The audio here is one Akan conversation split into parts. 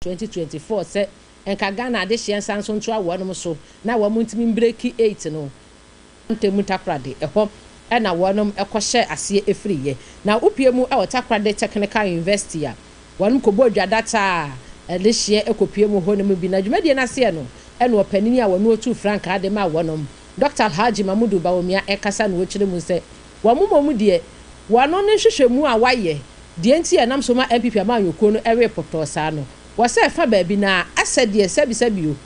2024 sɛ nka Ghana adehyeɛ nsa nso ntoa wɔnom so na wɔn ntumi mbreaki 8 no ntamu. Takoradi ɛhɔ ɛna wɔnom ɛkɔhyɛ aseɛ efiriiɛ na wopie mu ɛwɔ Takoradi Technical University a wɔnom kɔbɔ dwadata a ɛdehyeɛ ɛkɔpie mu hɔ nom bi. Na dwumadie n'aseɛ no, ɛna ɔpanin a wɔn otu frankaa de ma wɔnom, Dr Alhaji Mamudu Bawumia, ɛkasa na wɔkyerɛ mu sɛ wɔn mo deɛ, wɔn ne nhwehwɛmu a wayɛ deɛ nti a ɛnam so ma NPP amanyɔkuo no ɛwe pɔtɔɔ saa no, wɔsɛ ɛfa baabi na asɛ deɛ sɛbisɛbi o,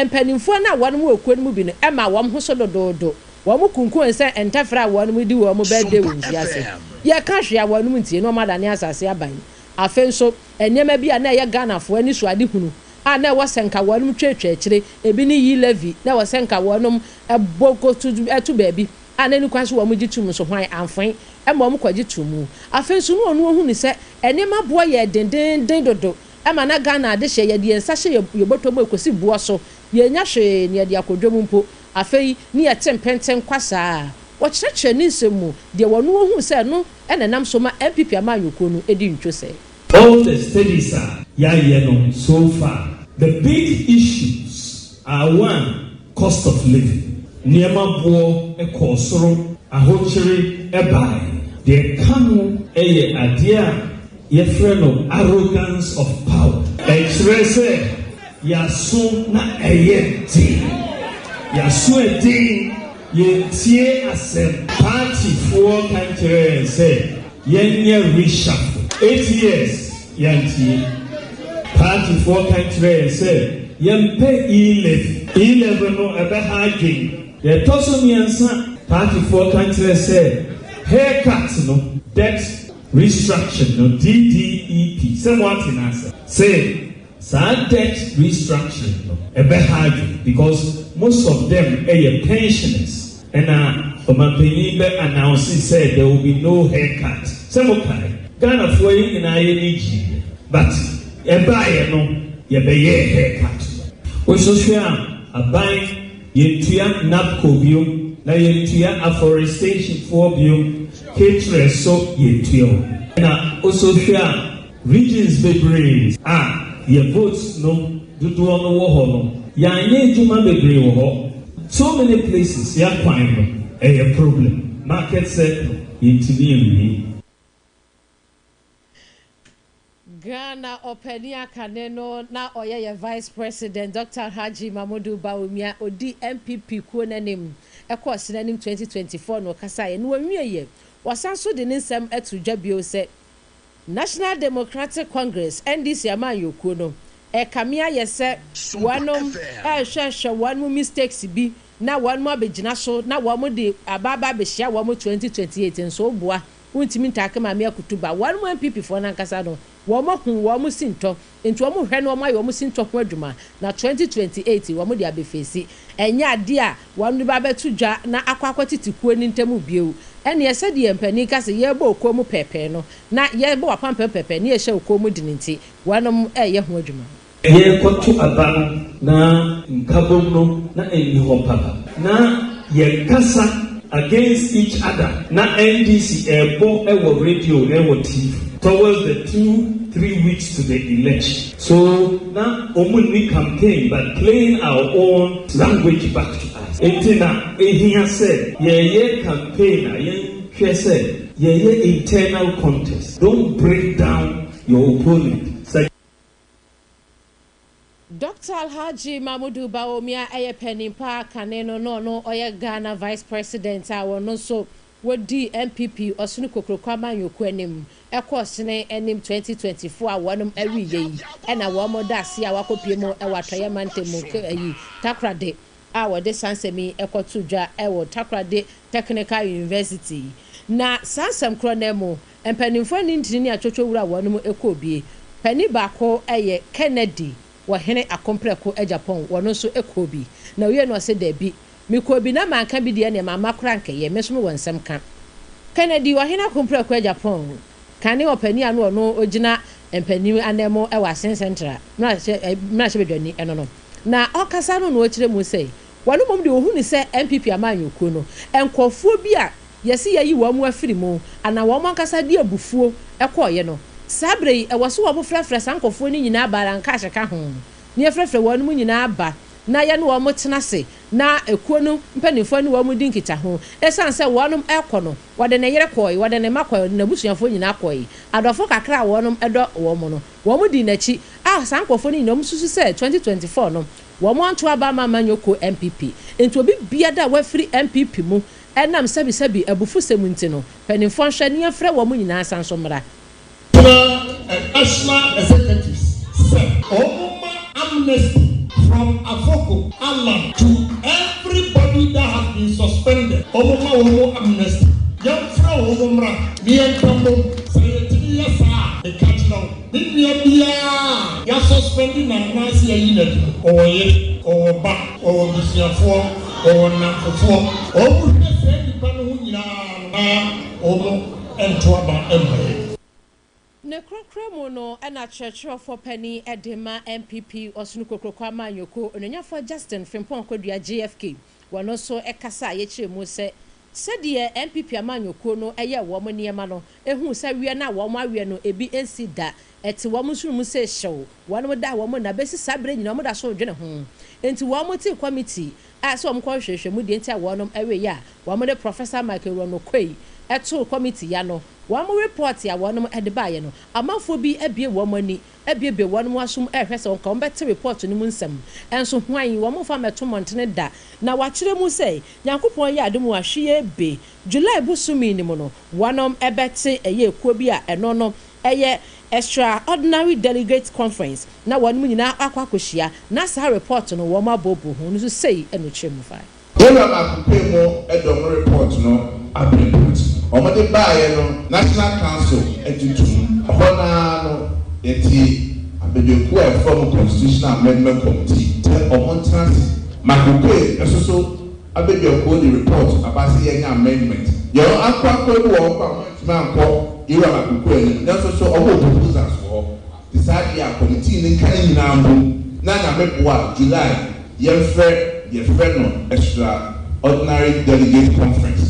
mpanimfoɔ no a wɔn wɔ kuo no mu bi no ɛma wɔn ho so dodoodo, wɔn kunkun sɛ ntɛfrɛ a wɔn di wɔn bɛɛde wɔ nsu ase. Yɛka hwee a wɔn ntie na wɔn adane asase aban. Afei nso, nneɛma bi a na ɛyɛ Ghanafoɔ ani so ade hunu a na ɛwɔ sɛ nka wɔn twetwe akyire, ebi ne e-levy, na ɛwɔ sɛ nka wɔn ɛbɔ kotu ɛto baabi a na kwan so wɔn gye tum nso hwan amfoe ɛma wɔn kɔgye tum mu. Afei nso no, ɔno ohunu sɛ nneɛma boɔ yɛ dendenden dodo ɛma na Ghana ade hyɛ yɛde yɛn nsa hyɛ yɛ bɔtɔ mu ekosi boɔ so, yɛnya hwee ne yɛde akɔdwa mu mpo. Afei ne yɛte mpɛntɛn kwasaa. Wɔkyerɛkyerɛ ne nsɛm mu deɛ, wɔn ohun sɛ no ɛna nam so ma NPP amanyɔkuo no edi ntwo sɛ. All the studies a yɛayɛ no so far, the big issues are, one, cost of living. Nneɛma boɔ kɔɔ soro, ahokyere ɛbae. Deɛ ɛka ho yɛ adeɛ a yɛfrɛ no arrogance of power. Ɛkyerɛ sɛ yɛaso na ɛyɛ den, yɛaso ɛden, yɛntie asɛm. Partyfoɔ ka nkyerɛ yɛn sɛ yɛnyɛ reshuffle, 8 years yɛntie. Partyfoɔ ka nkyerɛ yɛn sɛ yɛmpɛ e-levy, e-levy no ɛbɛha adwen. Deɛ ɛtɔ so mmiɛnsa, partyfoɔ ka nkyerɛ sɛ haircut no, debt restructuring no, DDEP, sɛ mo ate n'asɛm sɛ saa debt restructuring no ɛbɛha adwen because most of them ɛyɛ pensioners. Ɛna ɔmanpanyin bɛ announce sɛ there will be no haircut. Sɛ mo kae, Ghanafoɔ yi nyinaa yɛ ni gyi, but ɛbaayɛ no yɛbɛyɛ haircut. Wohwehwɛ a, aban yɛntua NABCO bio na yɛntua afforestation foɔ bio, ketrɛ so yɛntua hɔ. Na wohwɛ a, regions bebree a yɛ votes no dodoɔ no wɔ hɔ no, yɛanyɛ adwuma bebree wɔ hɔ. So many places, yɛakwan no ɛyɛ problem, market sector yɛntumi nwie. Ghana ɔpanin akane no na ɔyɛ yɛ Vice President, Dr Haji Mamudu Bawumia, odi NPP kuo n'anim ɛkɔ ɔsene anim 2024 na ɔkasa yɛ na wɔnwie yɛ. Wɔsan so de ne nsɛm ɛto dwa bio sɛ National Democratic Congress, NDC amanyɔkuo no, ɛkame ayɛ sɛ wɔnom ɛrehwɛhwɛ wɔn mu mistakes bi na wɔn mu abɛgyina so na wɔn de abaaba abɛhyia wɔn 2028 nso boa. Wontumi ntaake maame akutu ba wɔn mu. NPP foɔ nankasa no, wɔn ahu wɔn si ntɔ nti wɔn hwɛ no, wɔn ayɛ wɔn si ntɔ ho adwuma na 2028 wɔn de abɛfeesi. Ɛnyɛ adeɛ a wɔn de ba abɛto dwa na akɔ tete kuo ne ntam bio. Ɛnneɛ sɛdeɛ mpanin kasa, yɛrebɔ okuo mu pɛɛpɛɛ no na yɛrebɔ wapampam pɛɛpɛɛ ne yɛhyɛ okuo mu di ne nti wɔnom ɛreyɛ ho adwuma. Yɛrekɔto aba no na nkabom no na ɛnni hɔ papa na yɛkasa against each other na NDC ɛrebɔ ɛwɔ radio, ɛwɔ TV towards the 2-3 weeks to the election. So na wɔn ni campaign but playing our own language back to us. Nti na ehia sɛ yɛyɛ campaign a, yɛnhwɛ sɛ yɛyɛ internal contest. Don't break down your opponent. Sɛ Dr Alhaji Mahmudu Bawumia ɛyɛ panin pa kane no na ɔno ɔyɛ Ghana Vice President a wɔno nso wɔdi NPP ɔsono kokoroko amanyɔkuo anim ɛkɔ ɔsene anim 2024 a wɔnom awie yi, ɛna wɔn da ase a wakɔpie mu ɛwɔ Atɔyɛ mantam mu ɛyi Takoradi a wɔde saa nsɛm yi ɛkɔto dwa ɛwɔ Takoradi Technical University. Na saa nsɛm korɔ no mu, mpanimfoɔ ne ntini ne atwotwo wura wɔnom ɛkɔ bie. Panin baako ɛyɛ Kennedy Wɔhene Akomprɛko Agyapong, wɔno nso ɛkɔ bi na owie no ɔsɛ daabi, mekɔ bi na manka bi deɛ, nea mama kora nkɛyɛ me nso mewɔ nsɛm ka. Kennedy Wɔhene Akomprɛko Agyapong kane ɔpanin a no ɔno ogyina mpanin anan mu ɛwɔ Assin Central mmarahyɛbadwani ɛno no na ɔkasa no na ɔkyerɛ mu sɛ wɔn mmom de ohun sɛ NPP amanyɔkuo no, nkɔfoɔ bi a yɛsi yɛyi wɔn mu afiri mu anaa wɔn ankasa de abufuo ɛkɔɔyɛ no. Saa berɛ yi, ɛwɔ sɛ wɔfrɛfrɛ saa nkurɔfoɔ no nyinaa ba, Alan Cash ka ho, na yɛfrɛfrɛ wɔnom nyinaa ba na yɛne wɔn tena ase na ekuo no mpanimfoɔ ne wɔn di nkitaho. Esiane sɛ wɔnom rekɔ no, wɔde ne yere kɔe, wɔde ne mma kɔe, wɔde n'abusuafoɔ nyinaa kɔe. Adɔfo kakra a wɔnom dɔ wɔn no, wɔn dii n'akyi. A saa nkurɔfoɔ no nyinaa, wɔn susu sɛ 2024 no, wɔn anto aba amma amanyɔkuo NPP. Enti obi biada a wafiri NPP mu ɛnam sɛbisɛbi abufusɛm nti no, mpanimfoɔ nhwɛ na yɛmfrɛ wɔn nyinaa nsan nso mmra. Kyerɛ National Executives sɛ wɔmma amnesty from Afoko Allan to everybody that has been suspended, wɔmma wɔn amnesty, yɛmfrɛ wɔn mmra na yɛnka mmom. Sɛ yɛtumi yɛ saa a, meka kyerɛ wo, me nua biara a yɛasuspɛnde no anaasɛ yɛayi no adi no, ɔwɔ yere, ɔwɔ ba, ɔwɔ abusuafoɔ, ɔwɔ nnamfofoɔ. Wɔhwɛ saa nnipa no ho nyinaa no, na wɔnto aba mma yɛn. Ne korɔkorɔ mu no na kyerɛkyerɛfoɔ panin de ma NPP Ɔsono Kokroko Amanyɔkuo, Onuonyafoɔ Justin Frimpong Kodua, JFK, wɔno nso kasa a yɛkyerɛ mu sɛ sɛdeɛ NPP amanyɔkuo no yɛ wɔn nneɛma no huu sɛ weɛ no a wɔn aweɛ no ebi nsi da, ɛte wɔn nsono mu sɛ hyew wɔn da a wɔn nna bɛsi saa berɛ nyinaa wɔn da so redwene ho. Enti wɔn tee kɔmiti a sɛ wɔn kɔ hwehwɛ mu deɛ nti a wɔnom weeɛ a wɔn de Professor Michael Ronoquaye too kɔmiti ya no. Wɔn repɔɔte a wɔnom de baeɛ no, amanfoɔ bi abue wɔn ani, abuebue wɔnom asom rehwɛ sɛ nka wɔbɛte repɔɔte no mu nsɛm. Nso hwan? Wɔn mfa mmɛto mmɔntene da. Na wɔakyerɛ mu sɛ, Nyankopɔn yɛ adom a, hweyɛ be, July bosome no mu no, wɔnom bɛte ɛyɛ ekuo bi a ɛno no ɛyɛ Extra Ordinary Delegates Conference na wɔnom nyinaa akɔ akɔhyia na saa repɔɔte no wɔn abooboo ho no nso sei na ɔkyerɛ mu fae. Yɛwura baako pɛ mu dɔm report no abrɛ put wɔn de baeɛ no National Council gye tom. Ɛhɔ no ara no yɛte abadwakuo a yɛfrɛ wɔn Constitutional Amendment Committee sɛ wɔn ntena ase. Makokoe nso so abadwakuo de report aba sɛ yɛnyɛ amendment. Yɛn ankorankoro bi wɔ hɔ koraa a wɔantumi ankɔ Yɛwura Makokoe anim nanso so wɔwɔ proposals wɔ hɔ. Te saa deɛ a committee no nka ne nyinaa mbom na Nyame boa a July yɛmfrɛ deɛ yɛfrɛ no Extra Ordinary Delegate Conference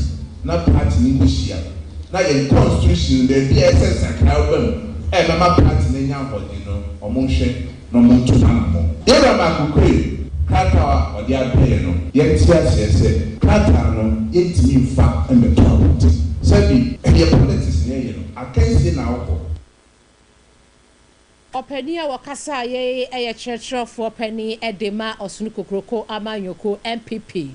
na party no nkɔhyia na yɛn constitution no baabi a ɛsɛ nsakrae ba mu a ɛbɛma party no anya ahoɔden no ɔmo nhwɛ na ɔmo ntu ho anamɔn. Yɛwura Mark Oquaye krataa a ɔde abrɛ yɛn no yɛnte aseɛ sɛ krataa no yɛntumi mfa mmɛto abɔnten sɛbi ɛyɛ politics na yɛyɛ no akansie na wokɔ. Ɔpanin a ɔkasaeɛ yi yɛ kyerɛkyerɛfoɔ panin de ma Ɔsono Kokroko Amanyɔkuo, NPP,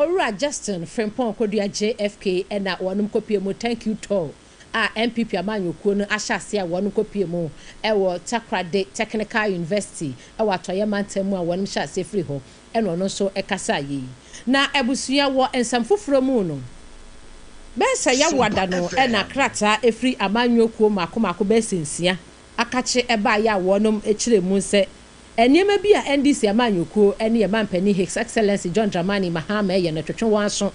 Owura Justin Frimpong Kodua, JFK, na wɔnom kɔpue mu Thank You Tour a NPP amanyɔkuo no ahyɛ aseɛ a wɔnom kɔpue mu wɔ Takoradi Technical University wɔ Atɔeɛ Mantam mu a wɔnom hyɛ aseɛ firi hɔ na ɔno nso kasaeɛ yi. Na abusua wɔ nsɛm foforɔ mu no, bɛyɛ sɛ Yawoada no na krataa ɛfiri amanyɔkuo mmaako mmaako bɛyɛ sɛ nsia akakye baeɛ a wɔnom kyerɛɛ mu sɛ nneɛma bi a NDC amanyɔkuo ne yɛn manpanin His Excellency John Dramani Mahama yɛ no twetwe wɔn aso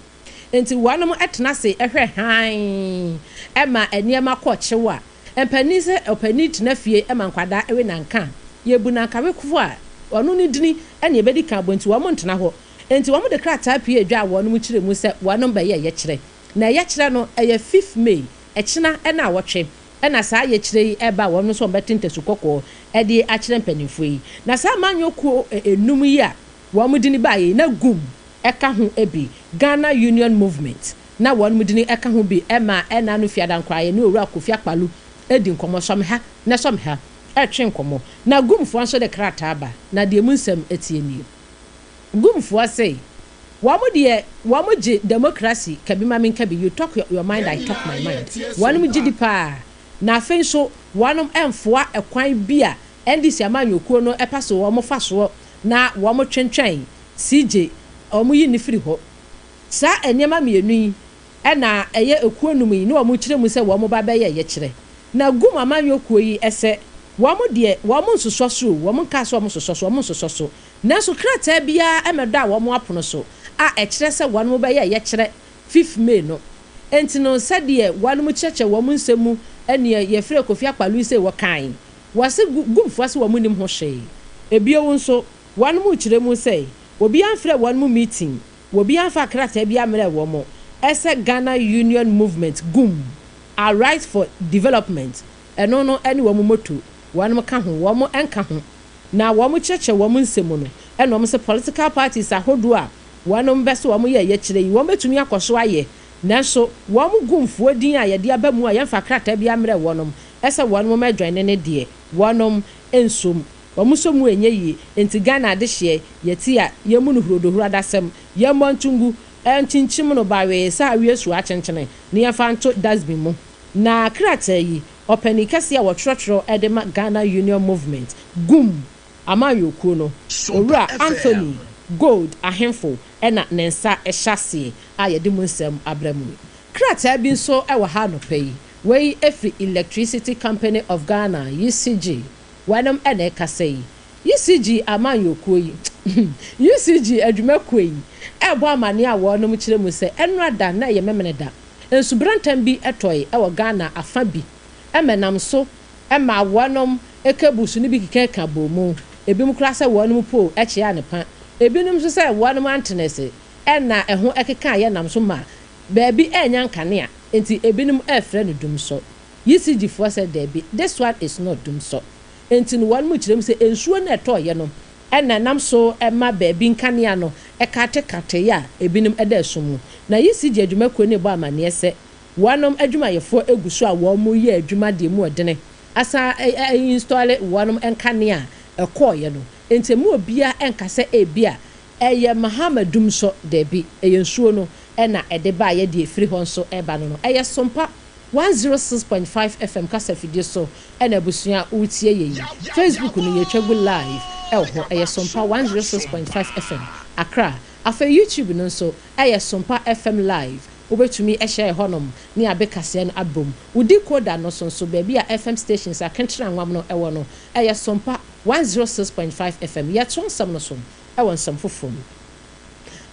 nti wɔnom tena ase hwɛ hann ma nneɛma kɔ kyew a mpanin sɛ ɔpanin tena fie ma nkwadaa we nanka a yɛbu nankawefoɔ a ɔno ne dini na yɛbɛdi kan abɔ nti wɔn ntena hɔ nti wɔn de krataa pue dwa a wɔnom kyerɛ mu sɛ wɔnom bɛyɛ yɛkyerɛ na yɛkyerɛ no ɛyɛ fifth May ɛkyena naawɔtwe Ɛna saa yɛkyerɛ yi ɛba a wɔn nso wɔn bɛte ntasu kɔkɔɔ ɛde akyerɛ mpaninfoɔ yi. Na saa amanyɔ kuo nnum yi a wɔn dini baeɛ yi na gum ɛka ho bi, Ghana Union Movement, na wɔn dini ɛka ho bi ɛma ɛna no Fiada nkoraa yɛne Owura Kofi Akpalu ɛdi nkɔmɔ sɔ me ha na sɔ me ha ɛtwe nkɔmɔ. Na gum foɔ nso de krataa ba na deɛ emu nsɛm ɛteɛ nie. Gum foɔ se wɔn deɛ wɔn gye democracy kabi ma menka bi, you talk your mind I talk my mind, wɔnom gye di paa na afei nso wɔnom nfoa ɛkwan bi a NDC amanyɔkuo no pɛ so wɔn fa soɔ na wɔn twentwɛn CJ wɔn yi no firi hɔ. Saa nneɛma mmienu yi na ɛyɛ ekuo num yi na wɔn kyerɛ mu sɛ wɔn ba bɛyɛ yɛkyerɛ. Na gum amanyɔ kuo yi sɛ wɔn deɛ wɔn nsosɔ so o, wɔn nkaa sɛ wɔn sosɔ so, wɔn nsosɔ so. Nanso krataa biara mmɛdɔ a wɔn apono so a ɛkyerɛ sɛ wɔn bɛyɛ yɛkyerɛ fifth May no. Enti no sɛdeɛ wɔn kyerɛkyerɛ wɔn nsɛm mu neɛ yɛfrɛ Kofi Akpaloo yi sei wɔkae, wɔse gumfoɔ se wɔn nnim ho hwee. Ebio nso wɔn kyerɛ mu sɛ obiara mfrɛɛ wɔn meeting, obiara mfaa krataa biara mmerɛɛ wɔn sɛ Ghana Union Movement, gum, Arise for Development. Ɛno no ne wɔn motto, wɔnom ka ho, wɔn nka ho. Na wɔn kyerɛkyerɛ wɔn nsɛm mu no, ɛna wɔn sɛ political parties ahodoɔ a wɔnom bɛ sɛ wɔn yɛ yɛkyerɛ yi, wɔn bɛtumi akɔ so ayɛ, nanso wɔn gu mfoɔ din a yɛde aba mu a yɛmfa krataa bi ammerɛ wɔnom ɛsɛ wɔnom adwane ne deɛ wɔnom nsom wɔn nso mu ɛnyɛ yie. Nti Ghana adehyeɛ yɛti a yɛmu no hurodohuro adasɛm, yɛmmɔ ntungu nkyinkyim no bawee sɛ awie su akyenkyene ne yɛmfa nto dustbin mu. Na krataa yi, ɔpanin kɛseɛ a wɔtwerɛtwerɛ de ma Ghana Union Movement, GUM amanyɔkuo no, Owura Anthony Gold Ahemfo, ɛna ne nsa hyɛ aseɛ a yɛde mu nsɛm abrɛ mu. Krataa bi nso wɔ ha anɔpa yi. Wei efiri Electricity Company of Ghana, ECG. Wɔnom ɛna ɛkasa yi. ECG amanyɔkuo yi, ECG adwumakuo yi, ɛbɔ amanneɛ a wɔnom kyerɛ mu sɛ ɛnora da na ɛyɛ Memene da, nsuberantam bi tɔe wɔ Ghana afa bi, ɛmɛnam so ɛma wɔnom cables no bi keka bɔ mu. Ebinom koraa sɛ wɔnom pole ɛkyea ne pa, ebinom nso sɛ wɔnom antennas ɛna ɛho ɛkeka yɛ nam so ma baabi ɛnya nkanea, nti ebinom ɛfrɛ no dumsɔ. ECG foɔ sɛ daabi, this one is not dumsɔ. Nti no wɔn mu kyerɛ mu sɛ nsuo no ɛtɔɔyɛ no ɛna nam so ɛma baabi nkanea no ɛkatekate a ebinom ɛda ɛso mu. Na ECG adwumakuo no bɔ amanneɛ sɛ wɔnom adwumayɛfoɔ egu so a wɔn mu yɛ adwuma deɛ mu ɔdene asa ɛ install wɔnom nkanea ɛkɔɔyɛ no. Nti emu obiara ɛnka sɛ ebi a ɛyɛ Mahama dumsɔ. Daabi, ɛyɛ nsuo no ɛna ɛde baayɛ. Deɛ efiri hɔ nso ɛba no, ɛyɛ Sompa 106.5 FM kasa fidie so ɛna abusua wotie yɛ yi. Facebook no, yɛtwa gu live ɛwɔ hɔ, ɛyɛ Sompa 106.5 FM Accra. Afei YouTube no nso ɛyɛ Sompa FM Live, wobɛtumi ɛhyɛ hɔnom ne abe kaseɛ no abom. Wo decoder no so nso, baabi a FM stations akentena nwam no ɛwɔ no, ɛyɛ Sompa 106.5 FM. Yɛto nsɛm no so ɛwɔ nsɛm foforɔ mu.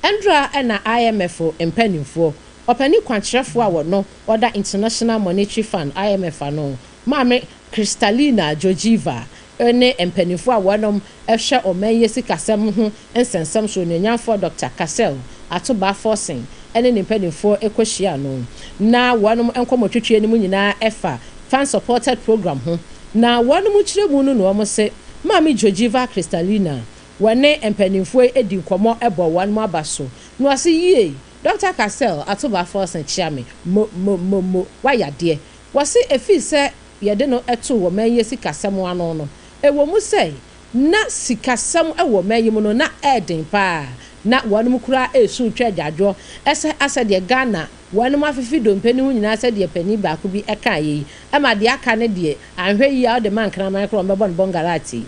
Ɛndra ɛna IMF mpanimfoɔ, ɔpanin kwankyerɛfoɔ a wɔno ɔda International Monetary Fund, IMF ano, Maame Kristalina Georgieva, ne mpanimfoɔ a wɔnom hwɛ ɔman yi sikasɛm ho nsɛnsɛm so, onuonyamfoɔ Dr Cassiel Ato Baah Forson, ne ne mpanimfoɔ kɔhyia no. Na wɔnom nkɔmmɔtwitwie no mu nyinaa ɛfa fund supported program ho. Na wɔnom kyerɛ mu no na wɔn se Maame Georgieva Kristalina wɔne mpanimfoɔ yi di nkɔmmɔ bɔ wɔn aba so na wɔse yie, Dr Cassiel Ato Baah Forson kyia me mo mo mo mo wayɛ adeɛ. Wɔse ɛfiri sɛ yɛde no to wɔ man yi sikasɛm ano no, ɛwɔ mu sɛ na sikasɛm wɔ man yi mu no na ɛɛden paa, na wɔnom koraa ɛresu twa agyaadwoɔ ɛsɛ asɛ deɛ Ghana wɔnom afefe dompe no ho nyinaa, sɛdeɛ panin baako bi ɛka yɛ yi ɛma deɛ aka ne deɛ anhwɛ yi a ɔde ma nkraman koraa ɔmbɛbɔ no bɔngarate.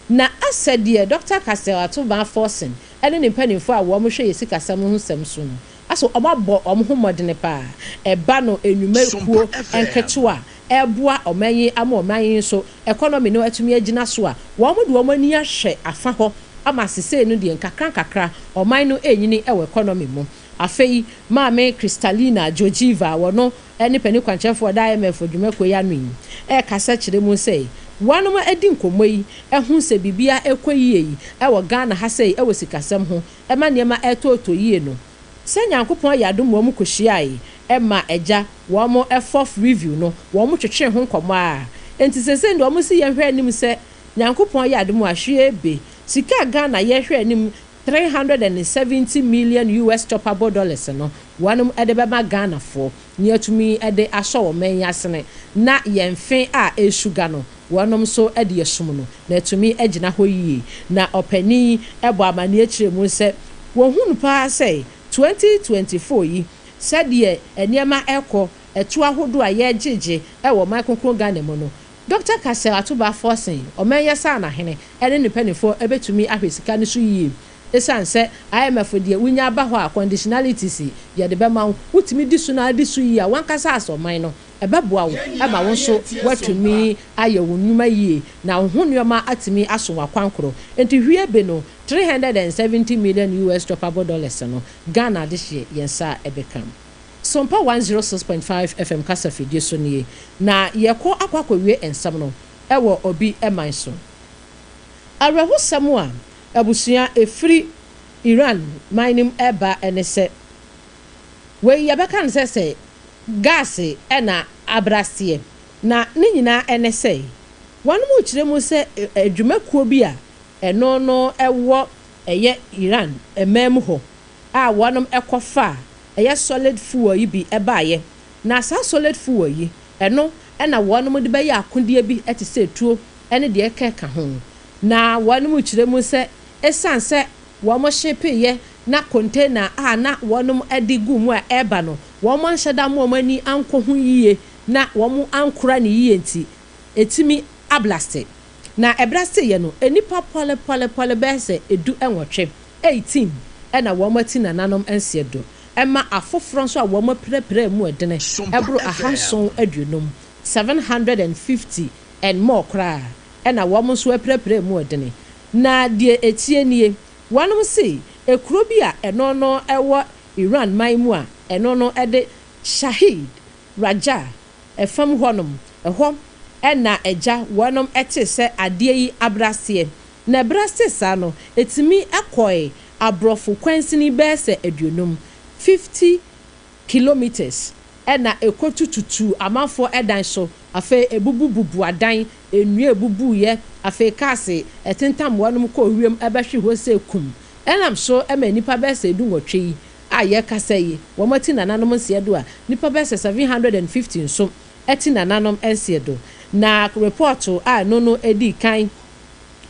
Na asɛ deɛ Dr Cassiel Ato Baah Forson ɛne ne mpanimfoɔ a wɔn hwɛ yɛ sikasɛm ho nsɛm so no asɛ wɔn abɔ wɔn ho mmɔdene paa ɛba no enyumakuo nketewa ɛboa ɔman yi ama ɔman yi nso economy no atumi agyina so a wɔn de wɔn ani ahwɛ afa hɔ ama sesei no deɛ, nkakra nkakra ɔman no ɛnyini ɛwɔ economy mu. Afei Maame Kristalina Georgieva, wɔno ɛne panin kwankyerɛfoɔ da IMF dwumakuo yi ano yi, ɛrekasa kyerɛ mu sɛ wɔnom adi nkɔmmɔ yi ɛho sɛ biribia ɛkɔ yie yi ɛwɔ Ghana ha sɛ ɛwɔ sikasɛm ho ɛma nneɛma ɛtɔɔtɔ yie no, sɛ Nyankopɔn ayɛ adom wɔn kɔhyia yi ɛma ɛgya wɔn fourth review no, wɔn twetwe ho nkɔmmɔ a nti sɛsɛ deɛ wɔn si yɛn hwɛ anim sɛ Nyankopɔn ayɛ adom a hwee be sika a Ghana yɛhwɛ anim 370 million US choppable dollars no, wɔnom de bɛma Ghanafoɔ ne atumi de asɔ wɔn mɛn asene na yɛn fe a ɛresuga no, wɔnom nso de asum no na atumi gyina hɔ yie. Na ɔpanin bɔ amanneɛ kyerɛ mu sɛ wɔhunu paa sɛ 2024 yi, sɛdeɛ nneɛma ɛkɔ ɛto ahodoɔ a yɛregyegye ɛwɔ ɔman kronkron Ghana mu no, Dr Cassiel Ato Baah Forson, ɔman yɛ saa n'ahene ɛne ne mpanimfoɔ ɛbɛtumi ahwɛ sika no so yie, ɛsiane sɛ IMF deɛ, wonya aba hɔ a, conditionalities yɛde bɛma wo, wotumi di so na adi so yie a, wankasa asɛ ɔman no ɛbɛboa wo ɛma wo nso woatumi ayɛ wo nnwuma yie na wo ho nneɛma atumi aso w'akwankorɔ. Nti hwie bi no, 370 million US choppable dollars no, Ghana de hyɛ yɛn nsa ɛbɛka. Sompa 106.5 FM kasa fidie so nie. Na yɛkɔ akɔwie nsɛm no ɛwɔ obi ɛman so. Awerɛhosɛm a abusua efiri Iran man no mu ɛba ɛne sɛ wei yɛbɛka no sɛ gas ɛna abraseɛ. Na ne nyinaa ne sɛ, wɔnom rekyerɛ mu sɛ adwumakuo bi a ɛno no wɔ ɛyɛ Iran man mu hɔ a wɔnom kɔfaa ɛyɛ solid fuel yi bi baeɛ. Na saa solid fuel yi, ɛno na wɔnom de bɛyɛ akodeɛ bi te sɛ tuo ne deɛ ɛkeka ho. Na wɔnom rekyerɛ mu sɛ ɛsiane sɛ wɔn shippeeɛ na container a na wɔnom de gu mu a ɛreba no, wɔn anhyɛ da amma wɔn ani ankɔ ho yie na wɔn ankora no yie nti, ɛtumi ablaste. Na ɛblasteeɛ no, nnipa pɔlepɔlepɔle bɛyɛ sɛ du nwɔtwe, 18, na wɔn ati nananom nseɛ do, ɛma afoforɔ nso a wɔn apirapira mu ɛdene ɛboro 750, 750 and more koraa, na wɔn nso apirapira mu ɛdene. Na deɛ ɛteɛ nie, wɔnom se ekuro bi a ɛno no ɛwɔ Iran man mu a ɛno no ɛde Shahid Raja fam hɔnom, ɛhɔ na agya wɔnom tee sɛ adeɛ yi abraseɛ. Na ɛberɛ tee saa no, ɛtumi kɔe aborɔfo kwansini bɛyɛ sɛ aduonum, 50 kilometres, na ɛkɔtu tutuu amanfoɔ dan so, afei ɛbubu bubu adan, nnua ɛbubuiɛ, afei cars ɛtentam wɔnom kɔɔ wiem bɛhwe hɔ sɛ kum. Ɛnam so ma nnipa bɛyɛ sɛ dunwɔtwe yi a yɛrekasa yi, wɔati nananom nseɛ do a nnipa bɛyɛ sɛ 750 nso ati nananom nseɛ do. Na repɔɔto a ɛno no dii kan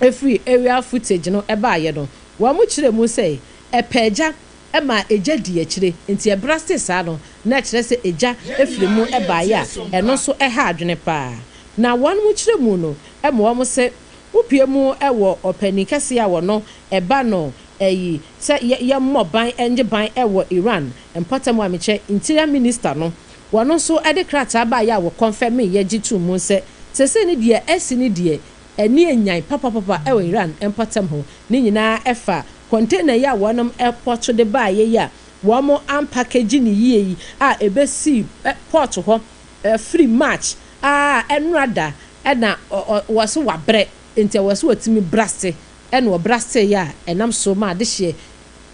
firi aerial footage no baeɛ no, wɔkyerɛɛ mu sɛ ɛpɛ gya ma egya dii akyire, nti ɛbrastee saa no, na ɛkyerɛ sɛ egya firi mu baeɛ a ɛno nso ha adwene pa ara. Na wɔn kyerɛ mu no ma wɔn se wopue mu wɔ ɔpanin kɛseɛ a wɔno ɛba no ayi sɛ yɛmmɔ ban nye ban wɔ Iran mpɔtam a mekyɛ Interior Minister no wɔno nso de krataa baeɛ a wɔkɔnfɛmeeɛ gye too mu sɛ sesei no deɛ asi no deɛ ani anyan papapapa wɔ Iran mpɔtam ho ne nyinaa ɛfa container yi a wɔnom pɔto de baeɛ yi a wɔn ampakegyi no yie yi a ɛbɛsii port hɔ firi March a ɛnora da na wɔse wabrɛ nti ɛwɔ sɛ wɔtumi brase na wɔbraseeɛ a ɛnam so ma adehyeɛ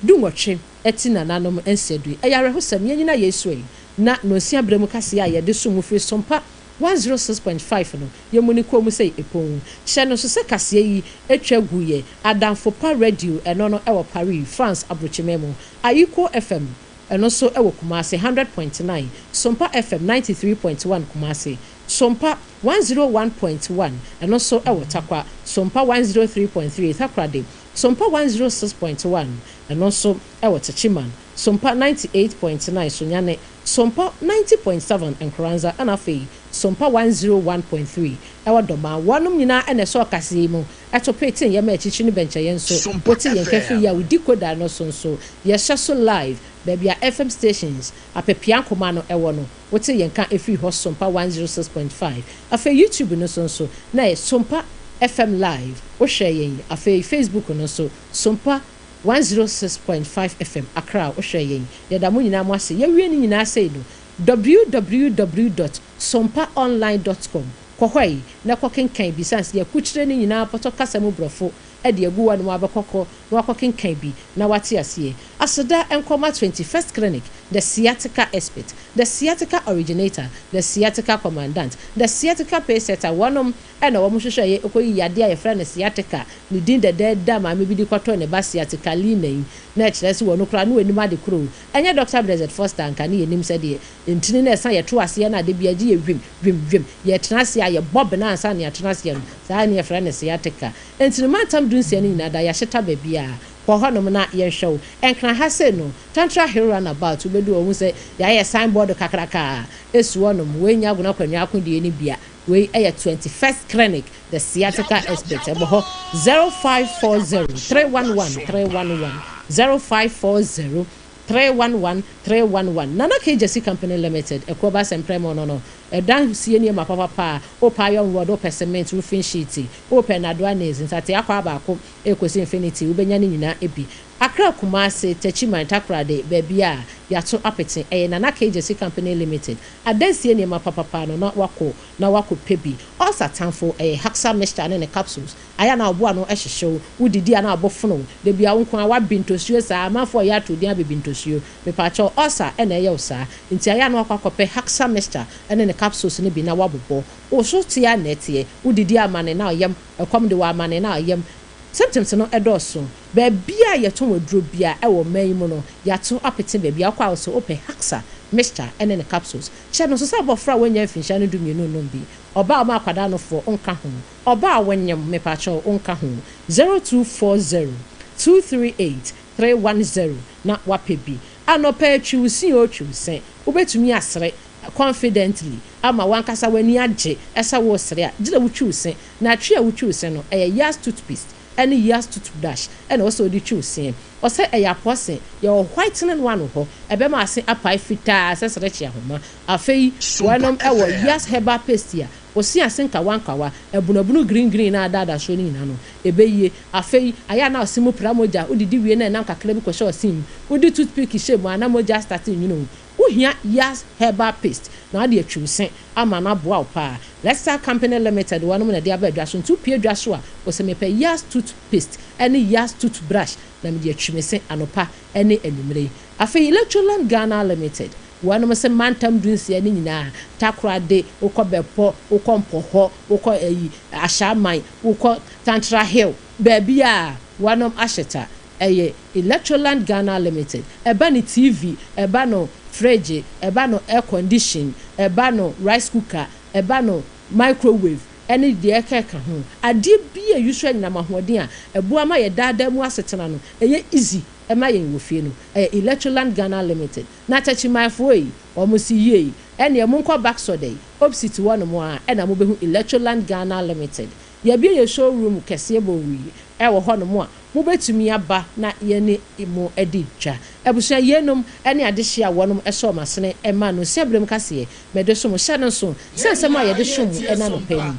dunwɔtwe ti nananom nsia du yi. Ɛyɛ awerɛhosɛm, yɛn nyinaa yɛn sua yi na nonsia berɛ mu kaseɛ a yɛde som mo firi Sompa 106.5 no yɛn mu no kɔɔ mu sɛ ɛpon. Hyɛ no nso sɛ kaseɛ yi twa guiɛ Adamfo Pa Radio ɛno no wɔ Paris, France abrokyiman mu, Ayiko FM ɛno nso wɔ Kumasi 100.9, Sompa FM 93.1 Kumasi, Sompa 101.1 ɛno nso wɔ Tarkwa, Sompa 103.3 Takoradi, Sompa 106.1 ɛno nso wɔ Techiman, Sompa 98.9 Sunyani, Sompa 90.7 Nkoranza ɛna afei Sompa 101.3 ɛwɔ Dɔmaa. Wɔnom nyinaa ɛna ɛsɔɔ kaseɛ yi mu ɛto petee yɛn ma akyirikyiri ne bɛnkyɛeɛ nso wote yɛn nka firi yɛ a wodi koda no so nso yɛhyɛ so live baabi a FM stations apepea nkoma no ɛwɔ no wote yɛn nka ɛfiri hɔ Sompa 106.5 afei YouTube no so nso na ɛyɛ Sompa FM live wohwɛ yɛn afei Facebook no nso Sompa 106.5 FM Accra wohwɛ yɛn. Yɛda mo nyinaa mo ase. Yɛwie ne nyinaa sei no, www dot sompaonline dot com kɔ hɔ yi na kɔ kenkan bi sane sɛ yɛakukyire ne nyinaa pɔtɔ kasa mu brɔfo de agu hɔ nom abɛkɔ kɔ na wakɔ kenkan bi na wate aseɛ. Aseda nkɔma 21st Clinic, the sciatica expert, the sciatica originator, the sciatica commandant, the sciatica pacesetter wɔnom na wɔn hwehwɛeɛ kɔyi yadeɛ a yɛfrɛ no sciatica ne din dɛdɛɛdɛ a maame bi de kɔtɔɔ ne ba sciatica lina yi na ɛkyerɛ sɛ wɔn koraa no wɔnnim ade korɔ o. Ɛnyɛ Dɔkta Blessed Foster anka ne yɛnim sɛdeɛ ntini no ɛsa yɛto aseɛ no a da biara gye yɛ wim wim wim yɛtena aseɛ a yɛbɔ bena ansa na yɛatena aseɛ no saa ne yɛfrɛ no sciatica. Enti no mantam dunsia no nyinaa da yɛahyeta baabiara kɔ hɔnom na yɛnhwɛ wo. Nkran ha sei no Tantra Hill Runabout wobɛdu hɔ wohu sɛ yɛayɛ sign board kakraka ɛsi hɔnom wei nyɛ Agona Kwanwaa akodie no bi a Wei yɛ 21st Clinic, the sciatica expert. Ɛbɔ hɔ 0540 311 311, 0540 311 311. Nana K Gyasi Company Limited, Akuaba Asɛmprɛmo no no, ɛdan sie nneɛma papapa a, wopɛ iron rod, wopɛ cement, roofing sheet, wopɛ nnadoa nails, nsateaa kwaa baako ɛrekɔsi infinity, wobɛnya ne nyinaa bi. Accra, Kumasi, Techiman, Takoradi, baabi a. Yɛato apete. Ɛyɛ Nana K Gyasi Company Limited adansie nneɛma papapa no na wakɔ na wakɔ pɛ bi. Ulcer tamfo, ɛyɛ Haxa mixture ne ne capsules. Ayɛ a na ɔbo ano hyehye wo, wo didi a na abo fono wo, da biara wo nko ara woabe ntosuo saa, amanfoɔ reyɛ ato din abebe ntosuo. Mepaakyɛw, ulcer na ɛyɛ wo saa nti ayɛ a na wakɔ akɔpɛ Haxa mixture ne ne capsules no bi na woabobɔ. Wo so te ara na ɛteɛ, wo didi a amane na ɔyam, ɛkɔm de wo a amane na ɔyam. Symptoms no dɔɔso. Baabiara a yɛtɔn aduro biara wɔ ɔman yi mu no, yɛato apete baabi a wokɔ a wose wopɛ Haxa mixture ne ne capsules. Hyɛ no nso sɛ abɔfra a wanya mfinhyia no dumienu nnom bi. Ɔbaa a ɔma akwadaa nofoɔ nka ho. Ɔbaa a wonyem, mepakyɛw, nka ho. 0240 238 310 na woapɛ bi. Anɔpa yi twi wo se oo twi wo se. Wobɛtumi asere confidently ama w'ankasa w'ani agye sɛ woresere a, gyina wotwi wo se. Na twi a wotwi wo se no, ɛyɛ Yas toothpaste ne Yas toothbrush na ɛwɔ sɛ wode twi wo seɛ. Ɔsɛ ɛyɛ apɔ se. Yɛwɔ whitening one wɔ hɔ, ɛbɛma ase apae fitaa sɛ serekye ahoma. Afei Sompa wɔnom wɔ FM. Yas herbal paste a ose ase nkawankawa, abunabunu green green a adaadaa soɔ no nyinaa no, ɛbɛyie. Afei ayɛ a na ɔse mu pra mogya, wodidi wie na ɛnam kakra bi kɔhyɛ ɔse mu, wode toothpick hyɛ mu a na mogya astate nwunu wo. Wohia Yas herbal paste na wode atwi wo se ama no aboa wo paa. Lexar Company Limited wɔnom na ɛde aba dwa so nti wopue dwa so a wose mepɛ Yas tooth paste ne Yas tooth brush na mede atwi me se anopa ne anwummere. Afei Electroland Ghana Limited wɔnom se mantam dunsia no nyinaa Takoradi, wokɔ Bɛpɔ, wokɔ Mpɔhɔ, wokɔ ayi Ashaiman, wokɔ Tantra Hill baabiaa wɔnom ahyeta Ɛyɛ Electroland Ghana Limited. Ɛba no TV, ɛba no fridge, ɛba no air condition, ɛba no rice cooker, ɛba no microwave ɛne deɛ ɛkeka ho. Adeɛ biara a ɛuse anyinam ahoɔden a ɛboa ma yɛ daa daa mu asetena no ɛyɛ easy ɛma yɛn wɔ fie no, ɛyɛ Electroland Ghana Limited. Na Techimanfoɔ ei, wɔn se yie, ɛneɛ monkɔ Baksɔdɛi, opsit hɔ nom ara ɛna mobɛhu Electroland Ghana Limited. Yɛabue yɛn showroom kɛseɛ bɔwii ɛwɔ hɔ nom a Mobɛtumi aba na yɛne mo adi dwa. Abusua, yeinom ne adehyeɛ a wɔnom sɔɔ m'asene maa no nsia berɛm kaseɛ mede som. Hyɛ no nso sɛ Yɛn nsɛm a nyinaa yɛde som yɛretie ɛna so anɔpa mpa.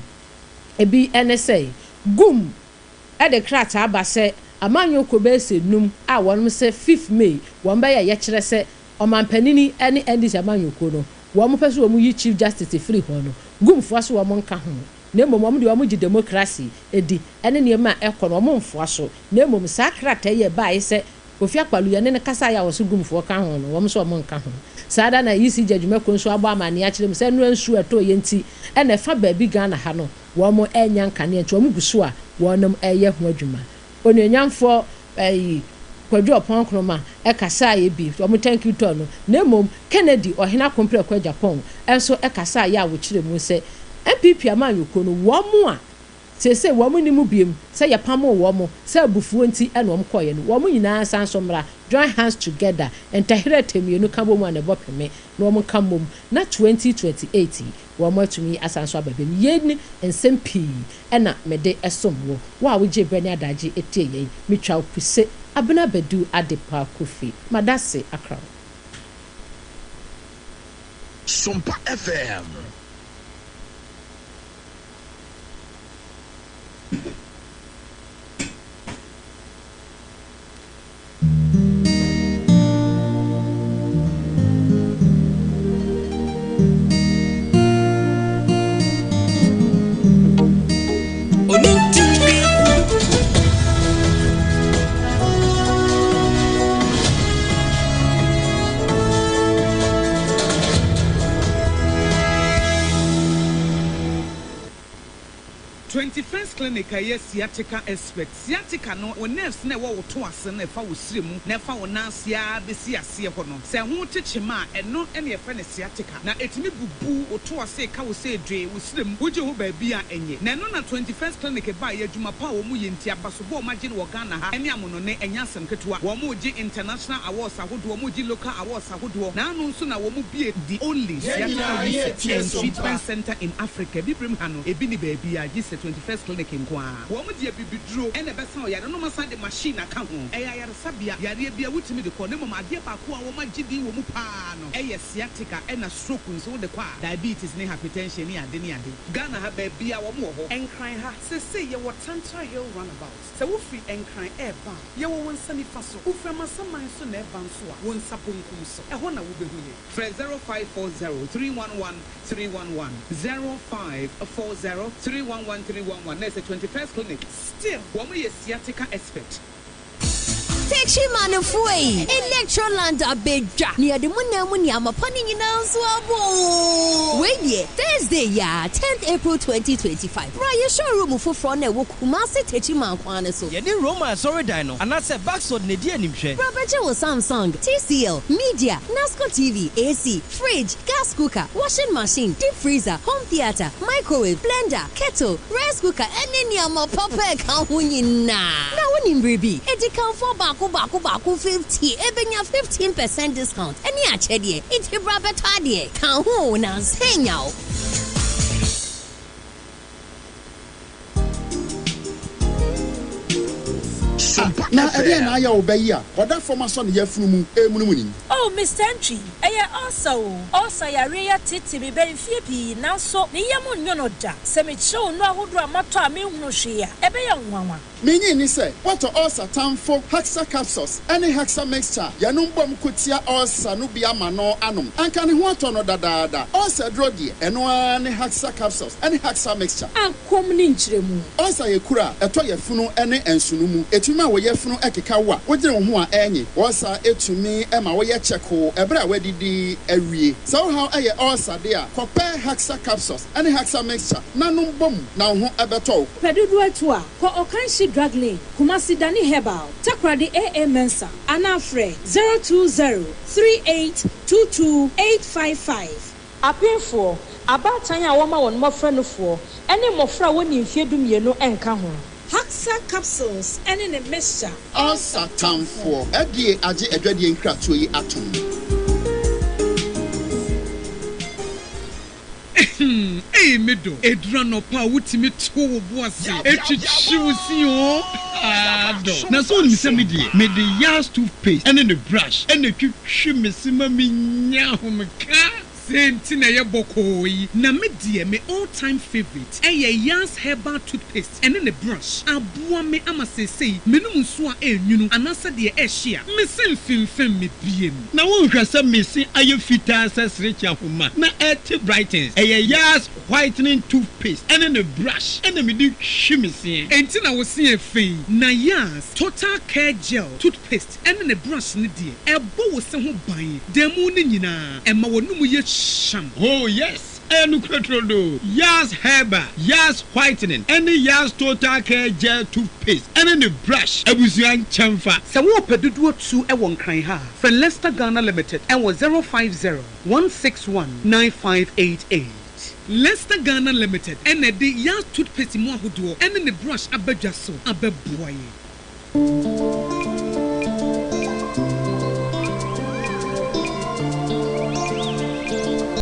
yi bi ne sɛ, Gum de krataa ba sɛ amanyɔ kuo bɛyɛ sɛ num a wɔnom sɛ fifth May wɔn bɛyɛ yɛkyerɛ sɛ ɔmanpanini ne NDC amanyɔkuo no wɔn pɛ sɛ wɔn yi Chief Justice firi hɔ no, Gum foɔ so wɔn nka ho. Na mmom wɔn deɛ wɔgye demokrasi di ne nneɛma a ɛkɔ no wɔn mfoa so, na mmom saa krataa yi a ɛbaeɛ sɛ Kofi Akpaloo yɛne no kasaeɛ a wɔse Gumfoɔ ka ho no wɔn nso wɔn nka ho. Saa da na ECG adwumakuo nso abɔ amaneɛ akyerɛ mu sɛ nnora nsuo a ɛtɔeɛ nti na ɛfa baabi Ghana ha no wɔn annya nkanea nti wɔn gu so a wɔnom reyɛ ho adwuma. Onuonyamfoɔ ɛyi Kwadwo Ɔpɔn Nkrumah kasaeɛ bi, wɔn thank you tour no, na mmom Kennedy Ɔhene Akompreko Agyapong nso kasaeɛ a wɔkyerɛ mu sɛ NPP amanyɔkuo no wɔn a seesei wɔn nni mu biom sɛ yɛpamoo wɔn sɛ abufuo nti na wɔn kɔeɛ no wɔn nyinaa nsan nso mmra join hands together ntɛherɛ tɛmmienu ka bɔ mu a na ɛbɔ peme na wɔn nka mmom na 2028 yi wɔn atumi asan nso aba biom. Yei ne nsɛm pii na mede som wo, wo a wogyee berɛ ne adagye tiee yɛn. Metwa wo puse, Abena Badu Adepa Kofi. Madase akra wo. Sompa FM. 21st Clinic a ɛyɛ sciatica expert. Sciatica no, wo nerves no a ɛwɔ wo to ase no a ɛfa wo srɛ mu na ɛfa wo nan ase ara bɛsi aseɛ hɔ no, sɛ ɛho te kyema a, ɛno na yɛfrɛ no sciatica. Na ɛtumi bubu wo to ase ka wo sɛ dwee wo srɛ mu, wogye ho baabi a ɛnyɛ. Na ɛno na 21st Clinic baeɛ, adwuma pa a wɔyɛ nti, abasobɔ a wɔagye no wɔ Ghana ha ne amonɔne, ɛnyɛ asɛm ketewa. Wɔregye international awards ahodoɔ, wɔregye local awards ahodoɔ. Na ano nso na wɔbue the only Yɛn sciatica nyinaa research yɛretie and so treatment mpa. centre in Africa. Abibirem ha no, ebi nni baabiara gye sɛ 21st Clinic. Clinic nko ara. Wɔn de abibiduro na ɛbɛsa wo yare na wɔasan de machine aka ho. Ɛyɛ ayaresabea. Yareɛ biara wotumi de kɔ na mmom adeɛ baako a wɔagye din wɔ mu pa ara no yɛ sciatica ɛna stroke nso wode kɔ a diabetes ne hypertension ne ade ne ade. Ghana ha baabiara wɔn wɔ hɔ. Nkran ha seesei yɛwɔ Tantra Hill Runabout. Sɛ wofiri Nkran reba a, yɛwɔ wo nsa nifa so. Wofiri Amasaman nso na ɛreba nso a, wo nsa bonkum so. Ɛhɔ na wobɛhu yɛn. Frɛ 0540 311 311, 0540 311 311 na ɛsɛ 21st Clinic. Still, wɔn yɛ sciatica expert. Techimanfoɔ ei, Electroland abɛdwa, na yɛde mo nan mu nneɛma pa no nyinaa nso aba oo. Wei deɛ, Thursday yi ara, tenth April 2025, bra yɛn showroom foforɔ no a ɛwɔ Kumasi Techiman kwan no so. Yɛne Roma asɔredan no anaasɛ Baxod na edi animhwɛ. Bra bɛgye wo Samsung, TCL, Media, Nasco TV, AC, Fridge, gas cooker, washing machine, deep freezer, home theatre, microwave, blender, kettle, rice cooker ɛne nneɛma papa a ɛka ho nyinaa. Na wonim biribi? Adikanfoɔ baako baako baako 50 ɛbɛnya 15 percent discount ɛne akyɛdeɛ. Nti bra bɛtɔ adeɛ. Ka ho o, na nsa anya wo. Ah, na ɛdeɛn na ayɛ wo ba yi a ɔda fam asɔ ne yafunu mu remunumunu yi? Oh, Mister Antwi, ɛyɛ ulcer o. Ulcer yareɛ yi atete me bɛ mfeɛ pii, nanso ne yam nnwo no da. Sɛ mekyerɛ wo nnuro ahodoɔ a matɔ a menhunu hwee a, ɛbɛyɛ wo nwanwa. Minnye nni sɛ woatɔ ulcer tamfo Hexa Capsules ne Hexa Mixture a yɛnom bom ko tia ulcer no bi ama no anom. Anka ne ho atɔ no dadaada. Ulcer aduro deɛ, ɛno ara ne Hexa Capsules ne Hexa Mixture. Akɔm ne nkyerɛmu. Ulcer yɛ kuru a ɛtɔ yafunu ne nsono mu. Ɛtumi ma wo yafunu keka wo a wodwene wo ho a ɛnye. Ulcer tumi ma woyɛ kyɛkoo ɛberɛ a woadidi awie. Sɛ wo haw yɛ ulcer de a, kɔpɛ Hexa Capsules ne Hexa Mixture na nom bom na wo ho bɛtɔ wo. Pɛ dodoɔ atu a, kɔ Ɔkanhyi Drug Lane, Kumasi Dani Herbal, Takoradi AA Mensah anaa frɛ 020 3822 855. Apemfoɔ, abaatan a wɔma wɔn mmɔfra nufoɔ, ne mmɔfra a wɔnni mfeɛ dumienu nka ho. Haxa capsules ne ne mixture. Ulcer tamfoɔ. FDA agye adwadie nkratoɔ yi atom. Ehem ei me dɔ, ɛduru anɔpa a wotumi to wo bo ase twitwi wo se oo haa dɔ. Na sɛ wonim sɛ me deɛ mede Yas toothpaste ne ne brush na ɛtwitwi me se ma menya ahomeka. Sei nti na ɛyɛ bɔkɔɔ yi. Na me deɛ me all time favourite ɛyɛ Yas herbal toothpaste ɛne ne brush. Aboa me ama seesei menom nsuo a ɛnwunu anaasɛ deɛ ɛhye a, me se mfemfem me biem. Na wonhwɛ sɛ me se ayɛ fitaa sɛ serekye ahoma na ɛte brightens. Ɛyɛ Yas whitening toothpaste ɛne ne brush ɛna mede twi me seɛ. Enti na wo se yɛ fɛ yi. Na Yas total care gel toothpaste ɛne ne brush no deɛ, ɛbɔ wo se ho ban da mu no nyinaa, ɛma w'anomu yɛ hwam. Oh yes, ɛyɛ nokorɛ turodoo. Yas Herbal, Yas Whitening ɛne Yas Total Care Gel Toothpaste ɛne ne brush abusua nkyɛnfa. Sɛ worepɛ dodoɔ tu wɔ Nkran ha a, frɛ Lester Ghana Limited wɔ 050 161 9588. Lester Ghana Limited na ɛde Yas Toothpaste mu ahodoɔ ne ne brush aba dwa so abɛboa yɛn.